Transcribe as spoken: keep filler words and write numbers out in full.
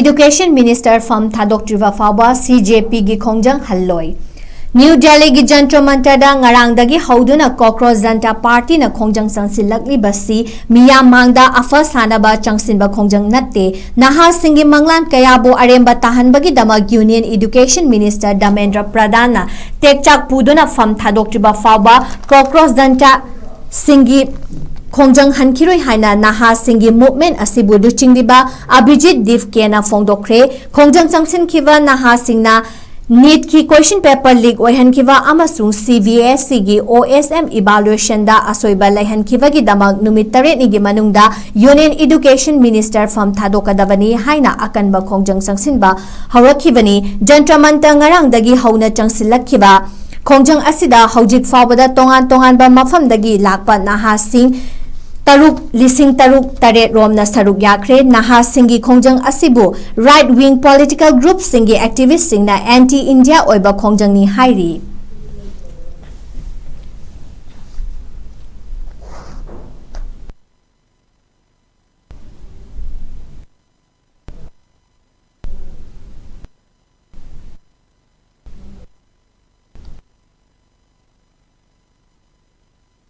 Education Minister ꯐꯝ ꯊꯥꯗꯣꯛꯇ꯭ꯔꯤꯕ ꯐꯥꯎꯕ C J Pꯒꯤ ꯈꯣꯡꯖꯪ ꯍꯜꯂꯣꯏ꯫ ꯅ꯭ꯌꯨ ꯗꯦꯜꯂꯤꯒꯤ ꯖꯟꯇ꯭ꯔ ꯃꯟꯇ꯭ꯔꯗ ꯉꯔꯥꯡꯗꯒꯤ ꯍꯧꯗꯨꯅ ꯀꯣꯀ꯭ꯔꯣꯁ ꯖꯟꯇꯥ ꯄꯥꯔꯇꯤꯅ ꯈꯣꯡꯖꯪ ꯆꯪꯁꯤꯜꯂꯛꯂꯤꯕꯁꯤ ꯃꯤꯌꯥꯝ ꯃꯥꯡꯗ ꯑꯐ ꯁꯥꯅꯕ ꯆꯪꯁꯤꯟꯕ ꯈꯣꯡꯖꯪ ꯅꯠꯇꯦ, ꯅꯍꯥꯁꯤꯡꯒꯤ ꯃꯪꯂꯥꯟ ꯀꯌꯥꯕꯨ ꯑꯔꯦꯝꯕ ꯇꯥꯍꯟꯕꯒꯤꯗꯃꯛ Union Education Minister ꯙꯔꯃꯦꯟꯗ꯭ꯔ ꯄ꯭ꯔꯙꯥꯟꯅ ꯇꯦꯛꯆꯥꯛ ꯄꯨꯗꯨꯅ ꯐꯝ ꯊꯥꯗꯣꯛꯇ꯭ꯔꯤꯕ ꯐꯥꯎꯕ ꯀꯣꯀ꯭ꯔꯣꯁ ꯖꯟꯇꯥ ꯁꯤꯡꯒꯤ ꯈꯣꯡꯖꯪ ꯍꯟꯈꯤꯔꯣꯏ ꯍꯥꯏꯅ ꯅꯍꯥꯁꯤꯡꯒꯤ movement ꯑꯁꯤꯕꯨ ꯂꯨꯆꯤꯡꯂꯤꯕ ꯑꯕꯤꯖꯤꯠ ꯗꯤꯞꯀꯦꯅ ꯐꯣꯡꯗꯣꯛꯈ꯭ꯔꯦ꯫ ꯈꯣꯡꯖꯪ ꯆꯪꯁꯤꯟꯈꯤꯕ ꯅꯍꯥꯁꯤꯡꯅ NEETꯀꯤ question paper leak ꯑꯣꯏꯍꯟꯈꯤꯕ ꯑꯃꯁꯨꯡ C B S Eꯒꯤ O S M evaluationꯗ ꯑꯁꯣꯏꯕ ꯂꯩꯍꯟꯈꯤꯕꯒꯤꯗꯃꯛ ꯅꯨꯃꯤꯠ ꯇꯔꯦꯠꯅꯤꯒꯤ ꯃꯅꯨꯡꯗ Union Education Minister ꯐꯝ ꯊꯥꯗꯣꯛꯀꯗꯕꯅꯤ ꯍꯥꯏꯅ ꯑꯀꯟꯕ ꯈꯣꯡꯖꯪ ꯆꯪꯁꯤꯟꯕ ꯍꯧꯔꯛꯈꯤꯕꯅꯤ꯫ ꯖꯟꯇ꯭ꯔ ꯃꯟꯇ꯭ꯔ ꯉꯔꯥꯡꯗꯒꯤ ꯍꯧꯅ ꯆꯪꯁꯤꯜꯂꯛꯈꯤꯕ ꯈꯣꯡꯖꯪ ꯑꯁꯤꯗ ꯍꯧꯖꯤꯛ ꯐꯥꯎꯕꯗ ꯇꯣꯉꯥꯟ ꯇꯣꯉꯥꯟꯕ ꯃꯐꯝꯗꯒꯤ ꯂꯥꯛꯄ ꯅꯍꯥꯁꯤꯡ ꯇꯔꯨꯛ, ꯂꯤꯁꯤꯡ ꯇꯔꯨꯛ ꯇꯔꯦꯠ ꯔꯣꯝꯅ ꯁꯔꯨꯛ ꯌꯥꯈ꯭ꯔꯦ꯫ ꯅꯍꯥꯁꯤꯡꯒꯤ ꯈꯣꯡꯖꯪ ꯑꯁꯤꯕꯨ right wing political groupꯁꯤꯡꯒꯤ activistꯁꯤꯡꯅ anti India ꯑꯣꯏꯕ ꯈꯣꯡꯖꯪꯅꯤ ꯍꯥꯏꯔꯤ꯫